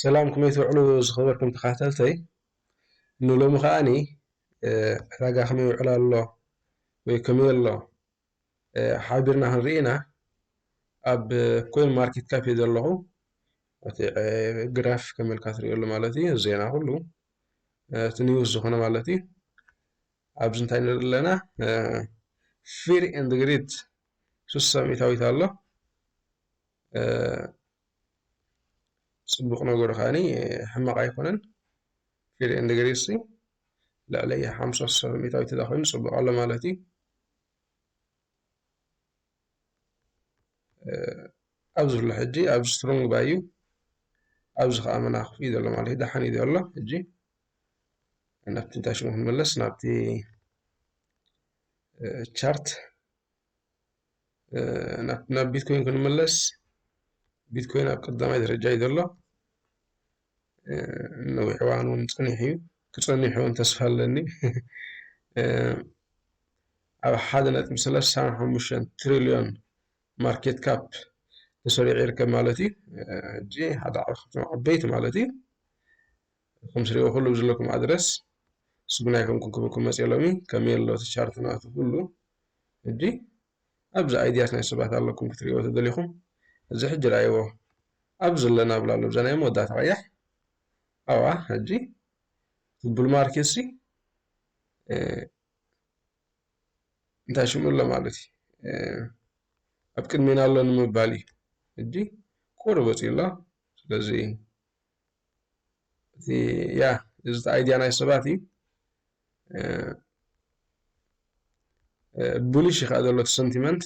ሰላም፣ ከመይ ትውዕሉ ዝኸበርኩም ተኸታተልተይ? ንሎሚ ከዓኒ፣ እ፣ ዕዳጋ ከመይ ይውዕል ኣሎ ወይ ከመይ ኣሎ፣ እ፣ ሓቢርና ክንርኢ ኢና። ኣብ ኮይን ማርኬት ካፕ እየ ዘለኹ። እቲ፣ እ፣ ግራፍ ከመልካ ትርእየሉ ማለት እዩ። ዜና ኩሉ፣ እ፣ እቲ ኒውስ ዝኾነ ማለት እዩ። ኣብዚ እንታይ ንርኢ ኣለና? እ፣ ፊር ኤንድ ግሪድ ሱሳ ሚእታዊት ኣሎ። እ፣ ጽቡቕ ነገሩ ከዓኒ ሕማቕ ኣይኮነን። ፊር ኤንድ ግሪድ ሲ ልዕሊ ሓምሳ ሚእታዊት ተዳ ኮይኑ ጽቡቕ ኣሎ ማለት እዩ። እ፣ ኣብዚ ዘሎ ሕጂ ኣብዚ ስትሮንግ ባይ እዩ። ኣብዚ ከኣ መናኽፍ እዩ ዘሎ ማለት እዩ። ደሓን እዩ ዘሎ ሕጂ። ናብቲ እንታይ ሽሙ ክንመለስ፣ ናብቲ፣ እ፣ ቻርት፣ እ፣ ናብ፣ ናብ ቢትኮይን ክንመለስ፣ ቢትኮይን ኣብ ቀዳማይ ደረጃ እዩ ዘሎ። እ፣ ነዊሕ እዋን እውን ጸኒሑ እዩ። ክጸንሕ እውን ተስፋ ኣለኒ። እ፣ ኣብ ሓደ ነጥቢ ሰላሳ ሓሙሽተ ትሪልዮን ማርኬት ካፕ ተሰሪዑ ይርከብ ማለት እዩ። እ፣ ሕጂ ሓደ ካብቶም ዓበይቲ ማለት እዩ። ከም ስሪኦ ኩሉ ብዝለኩም ኣድረስ ስጉናይ ከም ክብኩም መጽእ ሎሚ ከም የሎ እቲ ቻርት ናቱ ኩሉ። ሕጂ ኣብዚ ኣይዲያስ ናይ ሰባት ኣለኩም ክትሪእዎ ተደሊኹም፣ እዚ ሕጂ ርኣይዎ። ኣብ ዘለና ብላ ኣሎ፣ ብዛ ናይ መወዳእታ ቀያሕ። ኣዋ፣ ሕጂ እቲ ቡል ማርኬት ሲ፣ እ፣ እንታይ ሽሙ ኣሎ ማለት እዩ። እ፣ ኣብ ቅድሜና ኣሎ ንምባል እዩ። ሕጂ ቁሩብ ወፂኡ ኣሎ። ስለዚ እቲ፣ ያ፣ እዚ እቲ ኣይድያ ናይ ሰባት እዩ። እ፣ እ፣ ቡሊሽ እዩ ከዓ ዘሎ እቲ ሰንቲመንት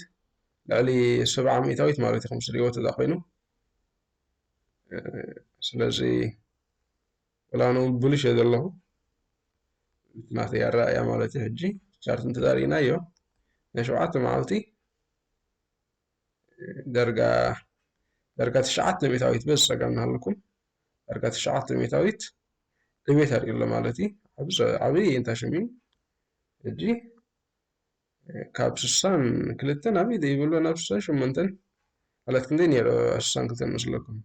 ልዕሊ ሰብዓ ሚእታዊት ማለት እዩ፣ ከም ስሪዎ ተዛ ኮይኑ። እ፣ ስለዚ ወላ ኣነ እውን ቡሊሽ እየ ዘለኹ። እቲ ናተይ ኣረኣእያ ማለት እዩ። ሕጂ ቻርት እንተዳርኢናዮ ናይ ሸውዓተ መዓልቲ ዳርጋ፣ ዳርጋ ትሽዓተ ሚእታዊት በዚ ጸጋም እናሃለኩም ዳርጋ ትሽዓተ ሚእታዊት ዕቤት ኣርእዩ ኣሎ ማለት እዩ። ዓብ-፣ ዓብዪ እንታይ ሽም እዩ ሕጂ ካብ ስሳን ክልተን ኣበይ ደይብሎ ናብ ስሳን ሸሞንተን ማለት ክንደይ ነይሩ? ስሳን ክልተን መስለኩም?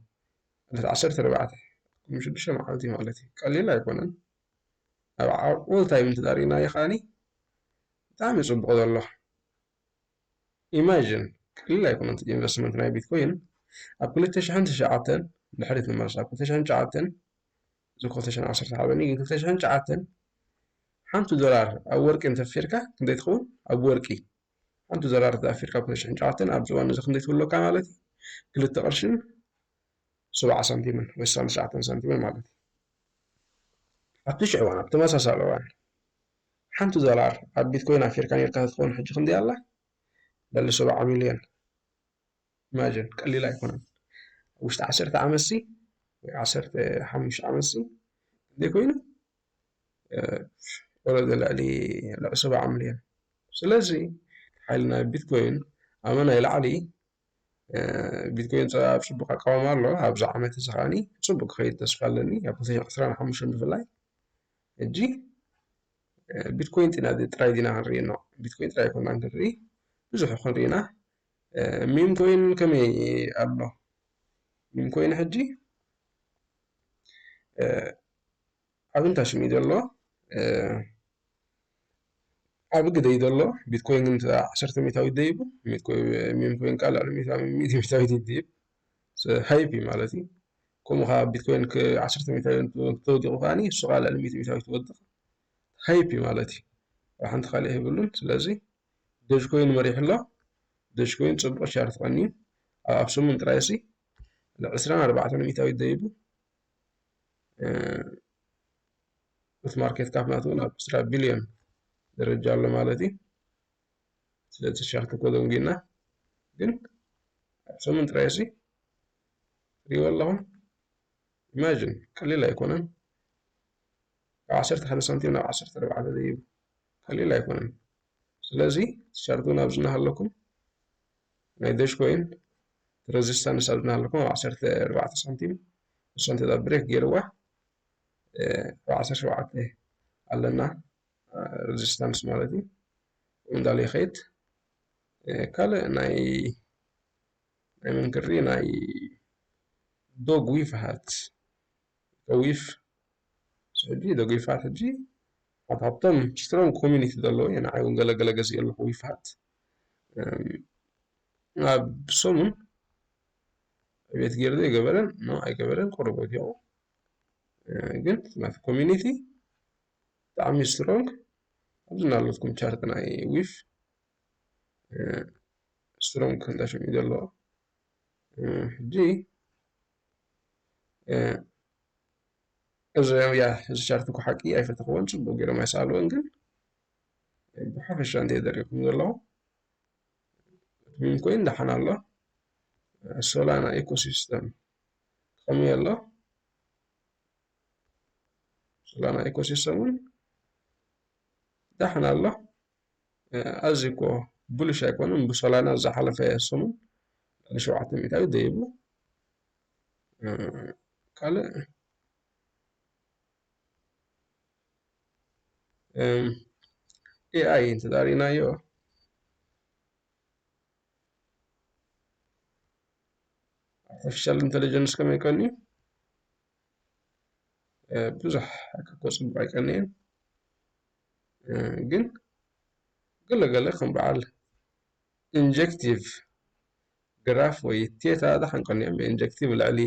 ማለት ዓሰርተ ኣርባዕተ፣ ኩም ሽዱሽተ መዓልቲ ማለት እዩ። ቀሊል ኣይኮነን። ኣብ ዓ-፣ ኦል ታይም እንተዳሪእናዮ ከዓኒ ብጣዕሚ ጽቡቕ ዘሎ። ኢማጂን፣ ቀሊል ኣይኮነን እቲ ኢንቨስትመንት ናይ ቢትኮይን። ኣብ ክልተ ሽሕን ትሽዓተን፣ ድሕሪት ንመለስ፣ ኣብ ክልተ ሽሕን ትሽዓተን፣ እዚ ክልተ ሽሕን ዓሰርተ ሓደ ግን ክልተ ሽሕን ትሽዓተን ሓንቲ ዶላር ኣብ ወርቂ እንተፊርካ ክንደይ ትኸውን? ኣብ ወርቂ ሓንቲ ዶላር ተኣፊርካ ኣብ ክልተ ሽሕን ትሽዓተን ኣብዚ እዋን እዚ ክንደይ ትህልወካ ማለት እዩ? ክልተ ቅርሽን ሰብዓ ሳንቲምን ወይ ስሳን ትሽዓተን ሳንቲምን ማለት እዩ። ኣብቲ ሽዑ እዋን፣ ኣብ ተመሳሳሊ እዋን፣ ሓንቲ ዶላር ኣብ ቢትኮይን ኣፊርካ ነርካ ትኸውን፣ ሕጂ ክንደይ ኣላ? ልዕሊ ሰብዓ ሚልዮን። ኢማጂን፣ ቀሊል ኣይኮነን። ኣብ ውሽጢ ዓሰርተ ዓመት ሲ፣ ወይ ዓሰርተ ሓሙሽተ ዓመት ሲ፣ ክንደይ ኮይኑ? እ፣ ወለዶ ልዕሊ፣ ልዕሊ ሰብዓ ሚልዮን። ስለዚ፣ ሓይሊ ናይ ቢትኮይን ኣመና ይላዕሊ። እ፣ ቢትኮይን ጸ-፣ ኣብ ጽቡቕ ኣቃውማ ኣሎ። ኣብዚ ዓመት እዚ ከዓኒ ጽቡቕ ክኸይድ ተስፋ ኣለኒ። ኣብ ክልተ ሽሕን ዕስራን ሓሙሽተን ብፍላይ። ሕጂ፣ እ፣ ቢትኮይን ጢና ዲ-፣ ጥራይ ዲና ክንርኢ ኖ? ቢትኮይን ጥራይ ኣይኮናን ክንርኢ፣ ብዙሕ ክንርኢ ኢና። እ፣ ሚም ኮይን ከመይ ኣሎ? ሚም ኮይን ሕጂ፣ እ፣ ኣብ እንታይ ሽም እዩ ዘሎ? እ፣ ኣብ ግደ እዩ ዘሎ። ቢትኮይን ግን ዓሰርተ ሚእታዊት ደይቡ፣ ሚትኮይ-፣ ሚም ኮይን ካልዕ ሚእታ-፣ ሚእቲ ሚእታዊት ይድይብ። ስ-፣ ሃይፕ እዩ ማለት እዩ። ከምኡ ኸዓ ቢትኮይን ክ-፣ ዓሰርተ ሚእታዊት ተወዲቑ ከዓኒ፣ እሱ ኸዓ ልዕሊ ሚእቲ ሚእታዊት ትወድቕ። ሃይፕ እዩ ማለት እዩ። ኣብ ሓንቲ ካልእ የብሉን። ስለዚ ዶጅ ኮይን መሪሑ ኣሎ። ዶጅ ኮይን ጽቡቕ ቻርት ቀንዩ። ኣብ፣ ኣብ ሰሙን ጥራይ ሲ፣ ዕስራን ኣርባዕተን ሚእታዊት ደይቡ። እ፣ እቲ ማርኬት ካፕ ናቱ እውን ኣብ ዕስራ ቢልዮን ደረጃ ኣሎ ማለት እዩ። ስለዚ ሻርት እኮ ደንጒና፣ ግን ኣብ ሰሙን ጥራይ ሲ ትሪእዎ ኣለኹም። ኢማጂን፣ ቀሊል ኣይኮነን። ካብ ዓሰርተ ሓደ ሳንቲም ናብ ዓሰርተ ኣርባዕተ ደይቡ፣ ቀሊል ኣይኮነን። ስለዚ ሻርት እውን ኣብዚ እናሃለኩም ናይ ዶጅ ኮይን ሬዚስታንስ ኣብዚ እናሃለኩም ኣብ ዓሰርተ ኣርባዕተ ሳንቲም፣ እሷ እንተ ብሬክ ገይርዋ፣ እ፣ ኣብ ዓሰርተ ሸውዓተ ኣለና፣ እ፣ ሬዚስታንስ ማለት እዩ። እንዳለ ይኸይድ። እ፣ ካልእ ናይ፣ ናይ መን ክርኢ፣ ናይ ዶግ ዊፍሃት፣ ዊፍ ሕጂ ዶ ጊፋት ሕጂ ሓደ ካብቶም ስትሮንግ ኮሚኒቲ ዘለዎ እየ። ንዓይ እውን ገለገለ ገዚእ ኣለኹ ዊፋት። ኣብ ሰሙን ዕቤት ገይሩ ዶ ይገበረን ኖ ኣይገበረን ቁሩብ ወዲቑ። ግን ናቲ ኮሚኒቲ ብጣዕሚ ስትሮንግ። ኣብዚ ናለትኩም ቻርት ናይ ዊፍ ስትሮንግ ክንዳሽም እዩ ዘለዎ። ሕጂ እዚ ያ እዚ ቻርት እኮ ሓቂ ኣይፈተኽዎን፣ ጽቡቕ ገይሮም ኣይሰኣልዎን፣ ግን ብሓፈሻ እንተ ደሪኹም ዘለኹ ሚም ኮይን ደሓን ኣሎ። ሶላና ኢኮሲስተም ከመይ ኣሎ? ሶላና ኢኮሲስተም እውን ደሓን ኣሎ። ኣዚ እኮ ብሉሽ ኣይኮነን። ብሶላና ዝሓለፈ ሰሙን ልዕሊ ሸውዓተ ሚእታዊት ደይቡ። ካልእ ኤኣይ እንተዳሪናዮ ኣርቲፊሻል ኢንተለጀንስ ከመይ ቀንዩ ብዙሕ ከኮ ፅቡቅ ኣይቀንየን። ግን ገለገለ ከም በዓል ኢንጀክቲቭ ግራፍ ወይ ቴታ ደሓን ቀንዮም ኢንጀክቲቭ ልዕሊ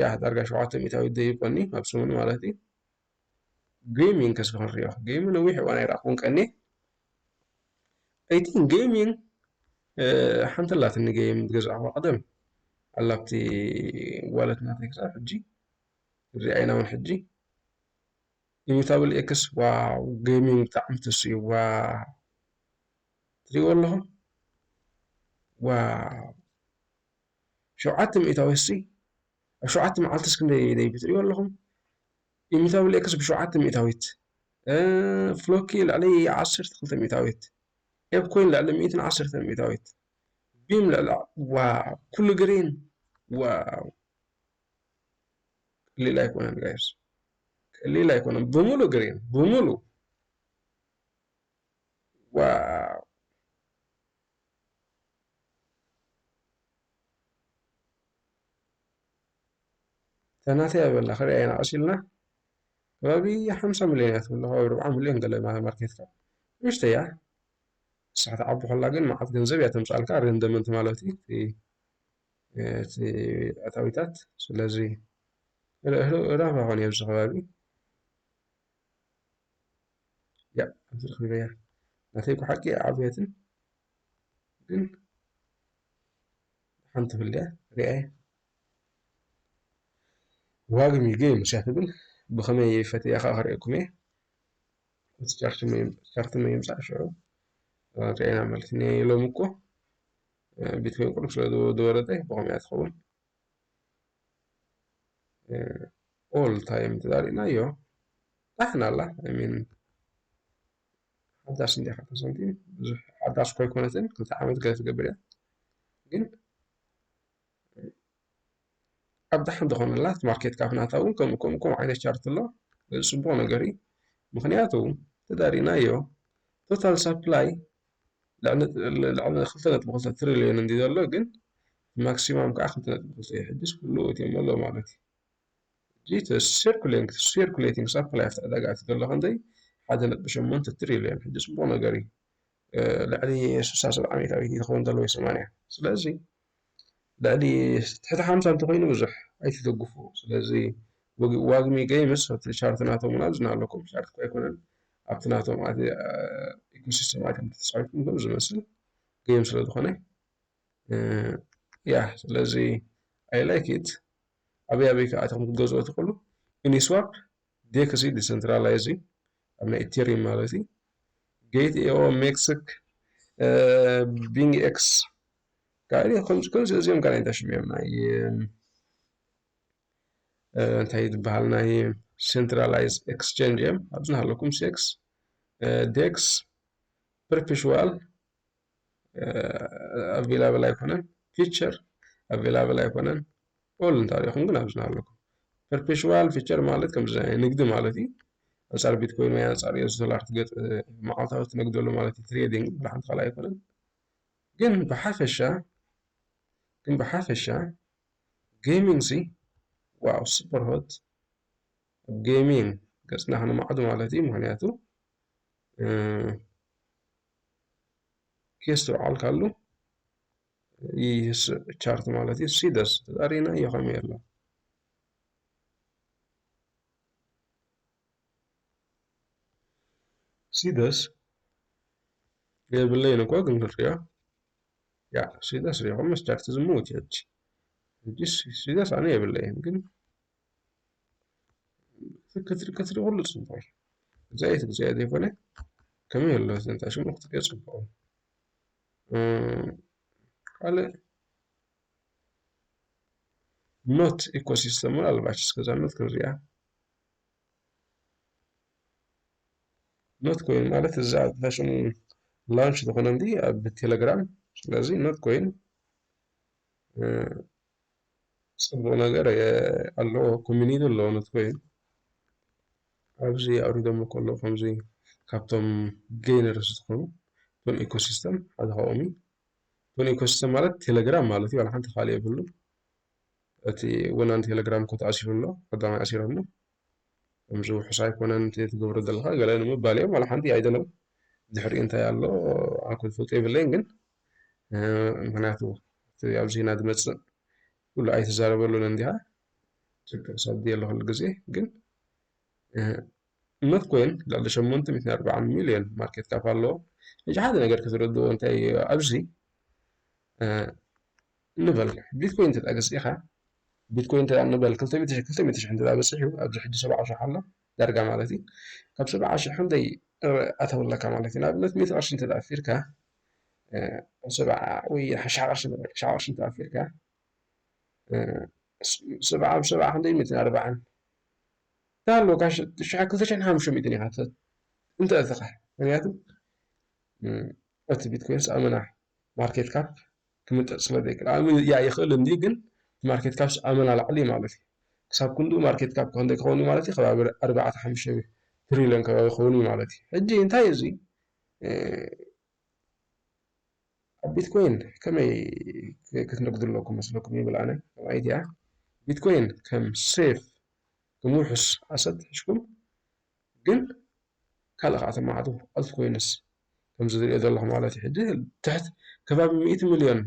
ያ ዳርጋ ሸውዓተ ሚእታዊት ደይብ ቀኒ ኣብ ሰሙን ማለት እዩ። ጌሚንግ ከስቢ ክንሪኦ ጌሚንግ ነዊሕ እዋን ኣይረኣኹን ቀኒ። I think gaming ሓንቲ ኣላትኒ ጌም ዝገዛእዋ ቀደም ኣላብቲ ዋለት ናተይ ክሳብ ሕጂ ሪኣይና እውን ሕጂ ኢሚታብል ኤክስ ዋው ጌሚንግ ብጣዕሚ ትስዩ ዋው ትሪእዎ ኣለኹም ዋው ሸውዓተ ሚእታዊት ሲ ኣብ ሸውዓተ መዓልትስ ክንደይ ደይቡ ትሪእዎ ኣለኹም ኢሚታብል ኤክስ ብሸውዓተ ሚእታዊት ፍሎኪ ልዕሊ ዓሰርተ ክልተ ሚእታዊት ኤፕኮይን ልዕሊ ሚእትን ዓሰርተ ሚእታዊት ቢም ልዕሊ ዋው ኩሉ ግሪን ዋው ቀሊል ኣይኮነን ጋይስ ቀሊል ኣይኮነን ብሙሉ ግሪን ብሙሉ ዋው ተናተይ ኣበላ ክሪኣ ኢና ቀሲልና ከባቢ ሓምሳ ሚልዮን እያ ትብሎ ከባቢ ኣርብዓ ሚልዮን ገለ ማርኬት ካፕ ንእሽተይ እያ ንሳ ክትዓቢ ከላ ግን መዓት ገንዘብ እያ ተምፅኣልካ ሬንደመንት ማለት እዩ እቲ ኣታዊታት ስለዚ ራባ ኾን ኣብዚ ከባቢ ያ ኣብዚ ረኺበያ ናተይ ብሓቂ ዓብየትን ግን ሓንቲ ፍልያ ሪኣየ ዋግሚ ገይምስ እያ ትብል ብኸመይ ፈትያ ከዓ ክርእየኩም እየ እቲ ቻርት መይምፃእ ሽዑ ሪኣና ማለት ሎሚ እኮ ቢትኮይን ቁሩብ ስለ ዝወረደ ብኸመይ እያ ትኸውን ኦል ታይም ተዛሪእናዮ ዳሕና ኣላ ሚን ሓዳስ እንዲያ ሓዳስ ሳንቲም ብዙሕ ሓዳስ እኳ ኣይኮነትን ክልተ ዓመት ገለ ትገብር እያ ግን ኣብ ዳሕን ዝኾነላ ማርኬት ካፕ ናታ እውን ከምኡ ከምኡ ከምኡ ዓይነት ቻርት ኣሎ እዚ ፅቡቅ ነገር እዩ ምክንያቱ ተዳሪእናዮ ቶታል ሳፕላይ ልዕሊ ክልተ ነጥቢ ክልተ ትሪልዮን እንዲ ዘሎ ግን ማክሲማም ከዓ ክልተ ነጥቢ ክልተ እዩ ሕጅስ ኩሉ እትዮም ኣሎ ማለት እዩ እቲ circulating circulating supply ኣብቲ ዕዳጋ እቲ ዘሎ ክንደይ ሓደ ነጥቢ ሸሞንተ ትሪልዮን ሕጂ ፅቡቅ ነገር እዩ ልዕሊ ስሳ ሰብዓ ሚእታዊት ይኸውን ዘሎ ወይ ሰማንያ ስለዚ ልዕሊ ትሕቲ ሓምሳ እንተኮይኑ ብዙሕ ኣይትደግፉ ስለዚ ዋግሚ ገይምስ ኣብቲ ቻርት ናቶም እውን ኣብዝና ኣለኩም ቻርት እኳ ኣይኮነን ኣብቲ ናቶም ኢኮሲስተም ኣትዮም ተፃዊትኩም ከም ዝመስል ገይም ስለዝኮነ ያ ስለዚ I like it ኣበይ ኣበይ ከኣተኹም ክትገዝኦ ትኽእሉ ዩኒስዋፕ ዴክስ እዩ ዲሰንትራላይዝ እዩ ኣብ ናይ ኢቴሪየም ማለት እዩ ጌት ኤኦ ሜክስክ ቢንግ ኤክስ ካልእ ከምዚ ከምዚ እዚኦም ካልእ እንታይ ሽም እዮም ናይ እንታይ ዝበሃል ናይ ሴንትራላይዝ ኤክስቼንጅ እዮም ኣብዚ ናሃለኩም ሴክስ ዴክስ ፐርፔሽዋል ኣቬላብል ኣይኮነን ፊቸር ኣቬላብል ኣይኮነን ኦል እንተሪኹም ግን ኣብዚ ኣለኩም ፐርፔሽዋል ፊቸር ማለት ከምዚ ናይ ንግዲ ማለት እዩ ኣንፃር ቢትኮይን ወይ ኣንፃር ዩስ ዶላር ትገጥ መዓልታዊ ትነግደሉ ማለት እዩ ትሬዲንግ ብላ ሓንቲ ካልእ ኣይኮነን ግን ብሓፈሻ ግን ብሓፈሻ ጌሚንግ ሲ ዋው፣ ሱፐር ሆት። ኣብ ጌሚንግ ገጽና ክንመዓዱ ማለት እዩ። ምኽንያቱ፣ እ፣ ኬስ ተውዓልካሉ ይስእ ቻርት ማለት እዩ። ሲደስ ተጣሪና እዩ ከመይ ኣሎ። ሲደስ የብለይን እኮ ግን ክንሪኦ። ያ፣ ሲደስ ሪኢኹም ምስ ቻርት ዝምውት እዩ። ሕጂ፣ ሕጂ ሲ-፣ ሲደስ ኣነ የብለይን ግን ክትሪ-፣ ክትሪ-፣ ክትሪ ኩሉ ጽቡቕ እዩ። ግዛየት፣ ግዛየት ዘይኮነ ከመይ ኣሎ ዘንታ ሽሙ ክትሪኦ ጽቡቕ እዩ። እ፣ ካልእ ኖት ኢኮሲስተም ምናልባት እስከ እዛ ኖት ክንሪኣ። ኖት ኮይን ማለት እዛ እታ ሽሙ ላውንች ዝኾነ እንዲ ኣብ ቴሌግራም። ስለዚ ኖት ኮይን፣ እ፣ ጽቡቕ ነገር፣ እ፣ ኣለዎ፣ ኮሚኒቲ ኣለዎ ኖት ኮይን። ኣብዚ ኣውሪዶም ከሎ ከምዚ ካብቶም ጌይነርስ ዝኾኑ እቶም ኢኮሲስተም ሓደ ካብኦም እዩ። እቶም ኢኮሲስተም ማለት ቴሌግራም ማለት እዩ፣ ዋላ ሓንቲ ካልእ የብሉ። እቲ ወናን ቴሌግራም እኮ ተኣሲሩ ኣሎ፣ ቀዳማይ ኣሲሮሞ። ከምዚ ውሑስ ኣይኮነን እቲ ትገብሮ ዘለኻ ገለ ንምባል እዮም፣ ዋላ ሓንቲ ኣይደለውን። ድሕሪኡ እንታይ ኣሎ ኣነ እኮ ዝፈልጦ የብለይን፣ ግን፣ እ፣ ምኽንያቱ እቲ ኣብዚ ና ዝመጽእ ኩሉ ኣይትዛረበሉን እንዲኻ። ችግር ሰብ ድየ ኣሎ ኩሉ ግዜ፣ ግን፣ እ፣ ኖት ኮይን ልዕሊ ሸሞንተ ሚእትን ኣርባዓን ሚልዮን ማርኬት ካፕ ኣለዎ። ሕጂ ሓደ ነገር ክትርድኡ እንታይ ኣብዚ፣ እ፣ ንበል ቢትኮይን እንተ ገዚእኻ፣ ቢትኮይን እንተ ንበል ክልተ ሚእቲ ሺሕ፣ ክልተ ሚእቲ ሺሕ እንተ በጺሑ፣ ኣብዚ ሕጂ ሰብዓ ሺሕ ኣሎ ዳርጋ ማለት እዩ። ካብ ሰብዓ ሺሕ ክንደይ ኣተወለካ ማለት እዩ? ንኣብነት ሚእቲ ቅርሺ እንተ ኣፊርካ፣ እ፣ ሰብዓ ወይ ሓሽሓ ቅርሺ ንበል፣ ሓሽሓ ቅርሺ እንተ ኣፊርካ፣ እ፣ ስ-፣ ሰብዓ ብሰብዓ ክንደይ ሚእትን ኣርባዓን? እንተ ኣለካ ሽ-፣ ሽሕ ክልተ ሽሕን ሓሙሽተ ሚእትን ኢኻ ተ-፣ እንተ ኣተኻ። ምኽንያቱ፣ እ፣ እቲ ቢትኮይንስ ኣመና ማርኬት ካፕ ክምጥጥ ስለ ዘይክእል። ኣመና ያ ይኽእል እንዲ፣ ግን ማርኬት ካፕስ ኣመና ላዕሊ እዩ ማለት እዩ። ክሳብ ክንድኡ ማርኬት ካፕ ክንደይ ክኸውን እዩ ማለት እዩ? ከባቢ ኣርባዕተ ሓሙሽተ ትሪልዮን ከባቢ ክኸውን እዩ ማለት እዩ። ሕጂ እንታይ እዩ እዚ? እ፣ ኣብ ቢትኮይን ከመይ ክ-፣ ክትነግዱ ኣለኩም መስለኩም ይብል ኣነ፣ ከም ኣይድያ። ቢትኮይን ከም ሴፍ፣ ከም ውሑስ ኣሰት ሒዝኩም፣ ግን ካልእ ከዓ ተማዕዱ ኣልት ኮይንስ ከምዚ ዝሪኦ ዘለኹ ማለት እዩ። ሕጂ ትሕት ከባቢ ሚእቲ ሚልዮን፣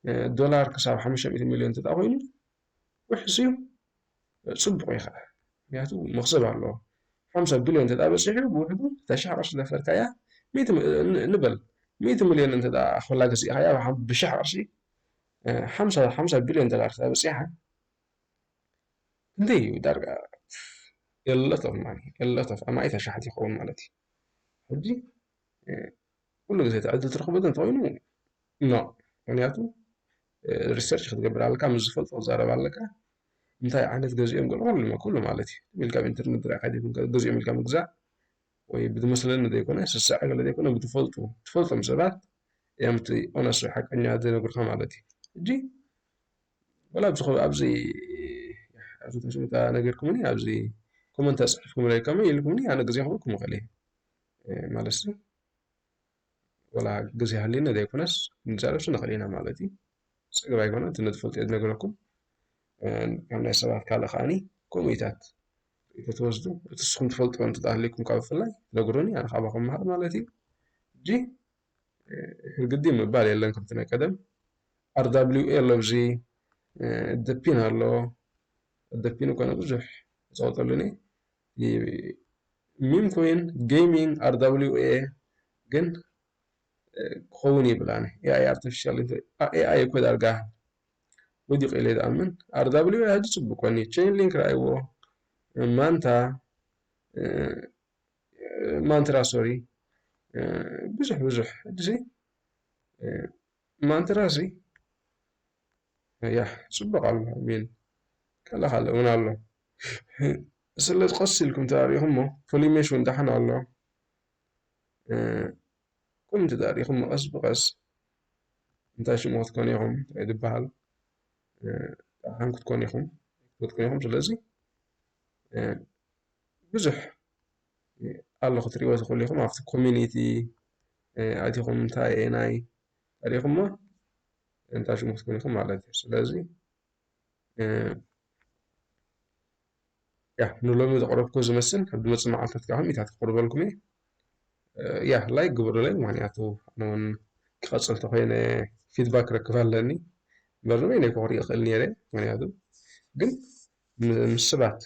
እ፣ ዶላር ክሳብ ሓሙሽተ ሚእቲ ሚልዮን እንተ ደኣ ኮይኑ ውሑስ እዩ፣ ጽቡቕ እዩ ከዓ። ምኽንያቱ መኽሰብ ኣለዎ። ሓምሳ ቢልዮን እንተ ደኣ በጺሑ ብውሕዱ እታ ሽሕ ቅርሺ ዘፈርካያ ሚእቲ ሚ-፣ ን-፣ ንበል ሚእቲ ሚልዮን እንተ ደኣ ክፍላ ገዚእኻያ ብሓ-፣ ብሽሕ ቅርሺ፣ እ፣ ሓምሳ፣ ሓምሳ ቢልዮን ዶላር እንተ ደኣ በጺሓ ክንደይ እዩ ዳርጋ? የለቶፍ ማለት የለቶፍ ኣማኢት ኣሽሓት ይኸውን ማለት እዩ። ሕጂ፣ እ፣ ኩሉ ግዜ እቲ ዕድል ትረኽቦ ግን እንተኾይኑ ኖ። ምኽንያቱ፣ እ፣ ሪሰርች ክትገብር ኣለካ፣ ምስ ዝፈልጦ ክዛረብ ኣለካ። እንታይ ዓይነት ገዚኦም ገለ ኩሉ፣ ኩሉ ማለት እዩ። ኢልካ ኣብ ኢንተርነት ጥራይ ከይድኩም ገዚኦም ኢልካ ምግዛእ ወይ ብዝመስለኒ ዘይኮነ፣ ስስዐ ገለ ዘይኮነ፣ ብትፈልጡ፣ ትፈልጦም ሰባት እዮም እቲ ኦነስት ወይ ሓቀኛ ዝነግሩኻ ማለት እዩ። ሕጂ፣ ወላ ኣብዚ ኮ-፣ ኣብዚ፣ ኣብዚ ተስምታ ነገርኩምኒ፣ ኣብዚ ኮመንት ኣጽሒፍኩምለይ ከመይ ኢልኩምኒ፣ ኣነ ግዜ ክህበኩም ይኽእል እየ። እ፣ ማለት እዩ። ወላ ግዜ ሃልዩና ዘይኮነስ ክንዛረብ ንኽእል ኢና ማለት እዩ። ጸገም ኣይኮነን፣ እቲ ንትፈልጥዮ ዝነግረኩም። እ፣ ካብ ናይ ሰባት ካልእ ከኣኒ ከምኡታት ርእይቶ ትወስዱ። እቲ ንስኹም ትፈልጥዎ እንተደኣ ሃልዩኩም ካብ ብፍላይ ትነግሩኒ፣ ኣነ ካባኹም ምሃር ማለት እዩ። ሕጂ፣ እ፣ ህርግዲ ምባል የለን ከምቲ ናይ ቀደም። ኣር ዳብሊው ኤ ኣሎ ኣብዚ፣ እ፣ ደፒን ኣሎ። ደፒን እኮ ብዙሕ ዝቐጠሉኒ። ሚም ኮይን፣ ጌሚንግ፣ ኣር ዳብሊው ኤ ግን፣ እ፣ ክኸውን ይብል ኣነ። ኤ ኣይ ኣርቲፊሻል ኢንተ-፣ ኣ-፣ ኤ ኣይ እኮ ዳርጋ ወዲቑ ኢለ ዝኣምን። ኣር ዳብሊው ኤ ሕጂ ጽቡቅ ኮኒ። ቼን ሊንክ ረኣይዎ። ማንታ፣ እ፣ ማንትራ፣ ሶሪ። እ፣ ብዙሕ፣ ብዙሕ። ሕጂ፣ እ፣ ማንትራ ሲ፣ ያ፣ ጽቡቅ ኣሎ። ሚን፣ ከለ ካልእ እውን ኣሎ። ስለዚ ቀስ ኢልኩም ተራሪኹሞ፣ ፖሊሜሽ እውን ደሓን ኣሎ። እ፣ ቁም ተዳሪኹም ቀስ ብቐስ እንታይ ሽሙ ክትኮኑ ኢኹም፣ እንታይ ዝበሃል፣ እ፣ ደሓን ክትኮኑ ኢኹም፣ ክትኮኑ ኢኹም። ስለዚ፣ እ፣ ብዙሕ ኣሎ ክትሪእዎ ትኽእሉ ኢኹም። ኣብቲ ኮሚኒቲ፣ እ፣ ኣቲኹም እንታይ ናይ ተሪኹሞ እንታይ ሽሙ ክትኮኑ ኢኹም ማለት እዩ። ስለዚ፣ እ፣ ያ ንሎሚ ዘቕረብኩ ዝመስል፣ ኣብ ዝመጽእ መዓልታት ከዓ ሚታት ክቕርበልኩም እየ። ያ ላይክ ግበሩለይ፣ ምክንያቱ ኣነ እውን ክቐጽል ተኮይነ ፊድባክ ክረክብ ኣለኒ። እምበር ንበይነይ ክኾሪ ይኽእል ነይረ፣ ምክንያቱ ግን ም- ምስ ሰባት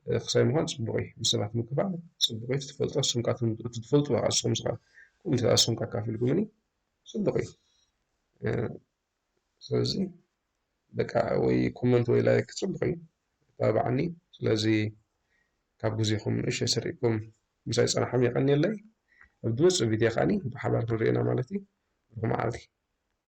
ክሳይ ምዃን ጽቡቕ እዩ። ምስ ሰባት ምክፋል ጽቡቕ እዩ። ትፈልጦ ንስኹም ከኣ ትም- ትፈልጡ በቃ ንስኹም ስኻ ከምኡ ንስኹም ከካፊልኩምኒ ጽቡቕ እዩ። ስለዚ በቃ ወይ ኮመንት ወይ ላይክ ጽቡቕ እዩ። ተባብዓኒ። ስለዚ ካብ ግዜኹም ንእሽተይ ሰሪቕኩም ምሳይ ጸናሕኩም የቐንየለይ። ኣብ ዝመጽእ ቪድዮ ከኣኒ ብሓባር ክንርእየና ማለት እዩ። ብሩኽ መዓልቲ።